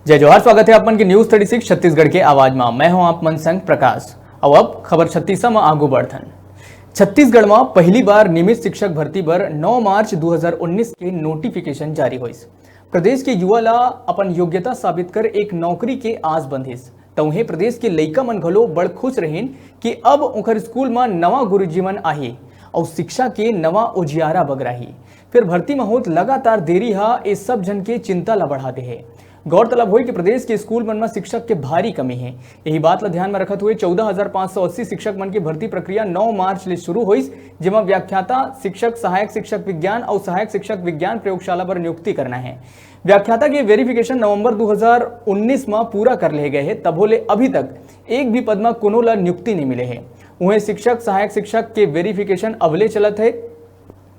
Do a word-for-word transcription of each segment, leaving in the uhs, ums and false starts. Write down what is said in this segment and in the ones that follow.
जय जोहार, स्वागत हे आप मन के News Thirty Six छत्तीसगढ़ के आवाज मा। मैं हूं आप मन संग प्रकाश। अउ अब खबर छत्तीसा मा आगू बढ़थन। छत्तीसगढ़ मा पहली बार नियमित शिक्षक भर्ती बर नौ मार्च दो हज़ार उन्नीस के notification जारी होइस। प्रदेश के युवा ला अपन योग्यता साबित कर एक नौकरी के आस बंधिस। त उहें प्रदेश के लइका मन घलो बड़ खुश रहिन कि अब उंखर स्कूल म नवा गुरुजी मन आही अउ शिक्षा के नवा उजियारा बगराही। फेर भर्ती म होत लगातार देरी ह ए सब झन के चिंता ल बढ़ा दे हे। गौरतलब होई कि प्रदेश के स्कूल मन म शिक्षक के भारी कमी हे। यही बात ल ध्यान म रखत हुए चौदह हजार पाँच सौ अस्सी शिक्षक मन के भर्ती प्रक्रिया नौ मार्च ले शुरू होइस, जेमा व्याख्याता शिक्षक, सहायक शिक्षक विज्ञान अउ सहायक शिक्षक विज्ञान प्रयोगशाला बर नियुक्ति करना हे। व्याख्याता के verification नवंबर दो हज़ार उन्नीस म पूरा कर लेहे गए हे, तभो ले अभी तक एक भी पद म कोनो ल नियुक्ति नइ मिले हे। उहें शिक्षक, सहायक शिक्षक के verification अबले चलत हे।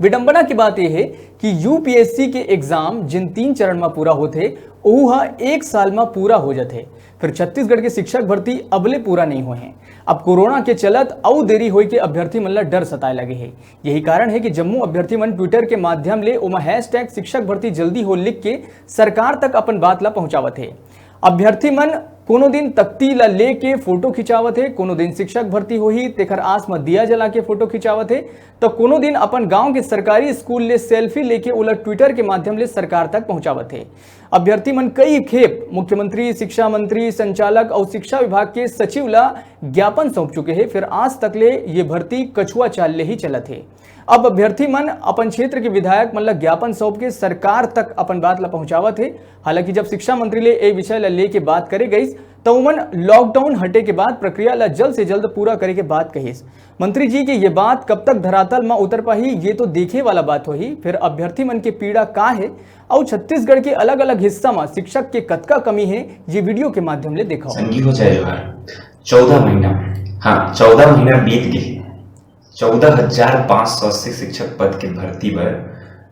विडंबना की बात यह है कि यूपीएससी के एग्जाम जिन तीन चरण म पूरा होथे, ओहू ह एक साल म पूरा हो जाथे। फिर छत्तीसगढ़ के शिक्षक भर्ती अबले पूरा नहीं हुए हैं। अब कोरोना के चलत अउ देरी होए के अभ्यर्थी मन ल डर सताए लगे हे। यही कारण है कि जम्मो अभ्यर्थी मन ट्विटर के माध्यम ले ओमा हैशटैग शिक्षक भर्ती जल्दी हो लिख के सरकार तक अपन बात ल पहुंचावत हे। अभ्यर्थी मन कोनो दिन तख्ती ल लेके फोटो खिंचावत हे, कोनो दिन शिक्षक भर्ती होही तेखर आस म दिया जला के फोटो खिंचावत हे, त कोनो दिन अपन गांव के सरकारी स्कूल ले सेल्फी लेके ओला ट्विटर के माध्यम ले सरकार तक पहुंचावत हे। अभ्यर्थी मन कई खेप मुख्यमंत्री, शिक्षा मंत्री, संचालक अउ शिक्षा विभाग के सचिव ला ज्ञापन सौंप चुके हे, फिर आज तक ले ये भर्ती कछुआ चाल ले ही चलत हे। अब अभ्यर्थी मन अपन क्षेत्र के विधायक मन ला ज्ञापन सौंप के सरकार तक अपन बात ला पहुंचावत हे। हालांकि जब शिक्षा मंत्री ले ए विषय ला लेके बात करे गईस, त उमन लॉकडाउन हटे के बाद प्रक्रिया ला जल्द से जल्द पूरा करे के बात कहिस। मंत्री जी के ये बात कब तक धरातल म उतर पाही, ये तो देखे वाला बात होही। फिर अभ्यर्थी मन के पीड़ा का हे, अउ छत्तीसगढ़ के अलग-अलग हिस्सा म शिक्षक के कतका कमी हे, ये वीडियो के माध्यम ले देखो। संगी हो, जय जोहार। चौदह महीना, हाँ, चौदह महीना बीत गए। चौदह हजार पाँच सौ अस्सी शिक्षक पद के भर्ती बर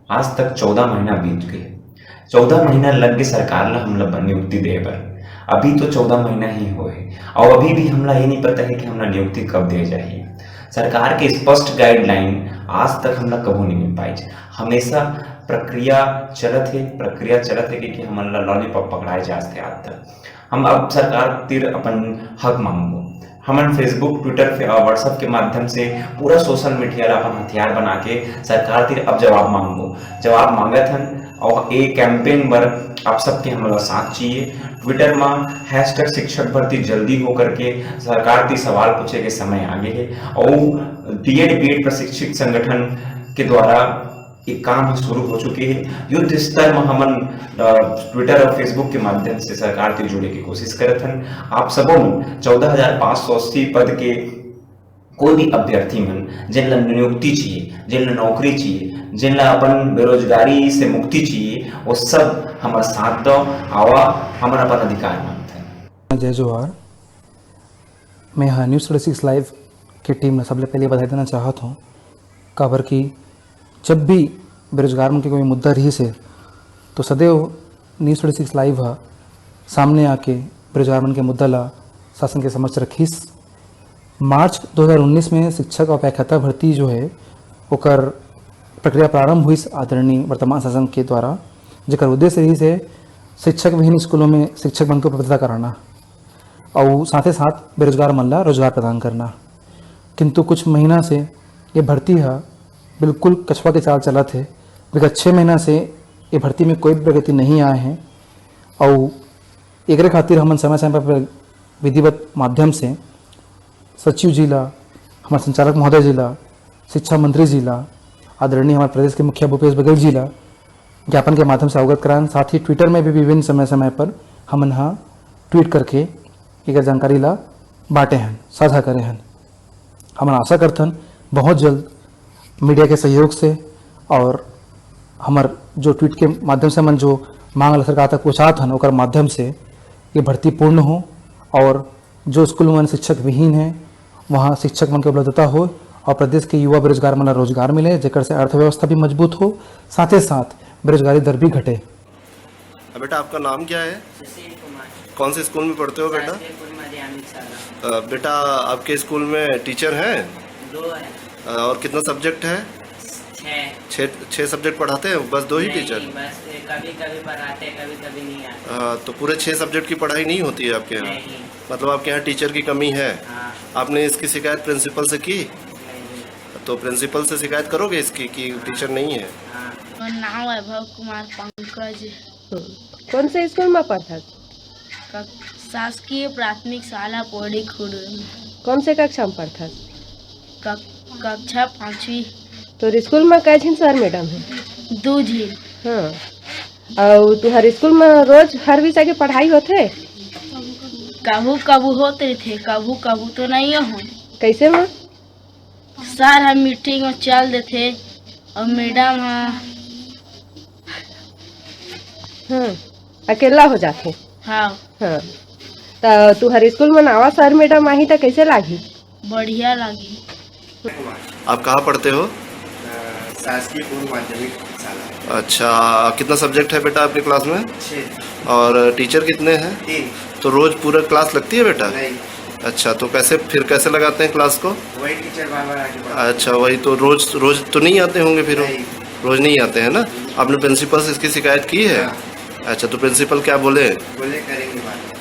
आज तक चौदह महीना बीत गए। चौदह महीना लग गए सरकार ला हमला ब-, नियुक्ति दे बर। अभी तो चौदह महीना ही होए, और अभी भी हमला ये नहीं पता है कि हमला नियुक्ति कब दे जाही। सरकार के स्पष्ट गाइडलाइन आज तक हमला कभू नहीं मिल पाई। हमेशा प्रक्रिया चलत है, प्रक्रिया चलत है, क्योंकि हमन ला लॉलीपॉप पकड़ाए जात थे आज तक। हम अब सरकार तिर अपन हक मांगबो। हमन Facebook, Twitter, फे-, अ, WhatsApp के माध्यम से पूरा सोशल मीडिया ला अपन हथियार बना के सरकार तिर अब जवाब मांगबो। जवाब मांगत हन और ए कैंपेन बर आप सबके हमला साथ चाहिए। ट्विटर मा हैशटैग शिक्षक भर्ती जल्दी हो करके सरकार तिर सवाल पूछे के समय आगे है और डीएड बीएड प्रशिक्षित संगठन के द्वारा ये काम ह शुरू हो चुके हे। युद्ध स्तर म हमन, अ, ट्विटर और Facebook के माध्यम से सरकार से जुड़े के कोशिश करत हन। आप सबो मन चौदह हजार पाँच सौ अस्सी पद के कोई भी अभ्यर्थी मन, जिन ला नियुक्ति चाहिए, जिन ला नौकरी चाहिए, जिन ला अपन बेरोजगारी से मुक्ति चाहिए, वो सब हमर साथ दो, आवा, हमन अपन अधिकार मांगत हन। जय जोहार। मैं यहाँ News Thirty Six Live के टीम ला सबले पहले बधाई देना चाहत हूँ, काबर कि जब भी बेरोजगार मन के कोई मुद्दा रहिस हे, तो सदैव News Thirty Six Live ह सामने आके बेरोजगार मन के मुद्दा ला शासन के समक्ष रखिस। मार्च दो हज़ार उन्नीस में शिक्षक और व्याख्याता भर्ती जो है, ओकर प्रक्रिया प्रारंभ हुई आदरणीय वर्तमान शासन के द्वारा, जेकर उद्देश्य रहिस हे शिक्षक विहीन स्कूलों में शिक्षक मन के उपलब्धता कराना। अउ साथे साथ बेरोजगार मन ला रोजगार प्रदान करना। किंतु कुछ महीना से ये भर्ती ह बिल्कुल कछुआ के चाल चलत हे। विगत छः महीना से ये भर्ती में कोई प्रगति नहीं आए हे। अउ एकरे खातिर हमन समय समय पर विधिवत माध्यम से सचिव जी ला, हमारे संचालक महोदय जी ला, शिक्षा मंत्री जी ला, आदरणीय हमारे प्रदेश के मुखिया भूपेश बघेल जी ला ज्ञापन के माध्यम से अवगत कराएन। साथ ही ट्विटर में भी विभिन्न समय समय पर हमन हा ट्वीट करके एकर जानकारी ला बांटे हन, साझा करे हन। हमन आशा करथन बहुत जल्द मीडिया के सहयोग से और हमर जो ट्वीट के माध्यम से हमन जो मांग ला सरकार तक पहुंचात हन, ओकर माध्यम से ये भर्ती पूर्ण हो और जो स्कूल मन शिक्षक विहीन है, वहाँ शिक्षक मन के उपलब्धता हो और प्रदेश के युवा बेरोजगार मन ला रोजगार मिले, जेकर से अर्थव्यवस्था भी मजबूत हो, साथे साथ बेरोजगारी दर भी घटे। बेटा, आपका नाम क्या है? सुशील कुमार। कौन से स्कूल में पढ़ते हो बेटा? राष्ट्रीय पूर्व माध्यमिक शाला। अ, बेटा, आपके स्कूल में टीचर हैं? दो हैं। अ, और कितना सब्जेक्ट है? छः छः छः सब्जेक्ट पढ़ाते हैं बस दो ही टीचर? बस कभी कभी पढ़ाते हैं, कभी कभी नहीं आते। हाँ, तो पूरे छः सब्जेक्ट की पढ़ाई नहीं होती है आपके यहाँ? नहीं। मतलब आपके यहाँ टीचर की कमी है? हाँ। आपने इसकी शिकायत प्रिंसिपल से की? नहीं। तो प्रिंसिपल से शिकायत करोगे इसकी कि टीचर नहीं है? हाँ। मोर नाम वैभव कुमार पंकज। कौन से स्कूल में पढ़थस? शासकीय प्राथमिक शाला पोड़ी खुड़। कौन से कक्षा में पढ़थस? कक्षा पाँचवीं। तोर स्कूल में कै झिन सर मैडम है? दू झिन। हाँ। अउ तुहर स्कूल में रोज हर विषय के पढ़ाई होथे? कभू कभू होत रहिथे, कभू कभू तो नहीं हो। कैसे में? सर ह मीटिंग में चल देथे अउ मैडम ह। हाँ, अकेला हो जाथे। हाँ। हाँ। त तुहर स्कूल में नवा सर मैडम आही त कैसे लागही? बढ़िया लागही। आप कहाँ पढ़ते हो? शासकीय पूर्व माध्यमिक शाला। अच्छा, कितना सब्जेक्ट है बेटा आपके क्लास में? छः। और टीचर कितने हैं? तीन। तो रोज पूरा क्लास लगती है बेटा? नहीं। अच्छा, तो कैसे, फिर कैसे लगाते हैं क्लास को? वही टीचर बार बार आके पढ़ाते हैं। अच्छा, वही तो रोज, रोज तो नहीं आते होंगे फिर वो? नहीं। रोज नहीं आते हैं ना। आपने प्रिंसिपल से इसकी शिकायत की है? हाँ। अच्छा, तो प्रिंसिपल क्या बोले? बोले करेंगे बात।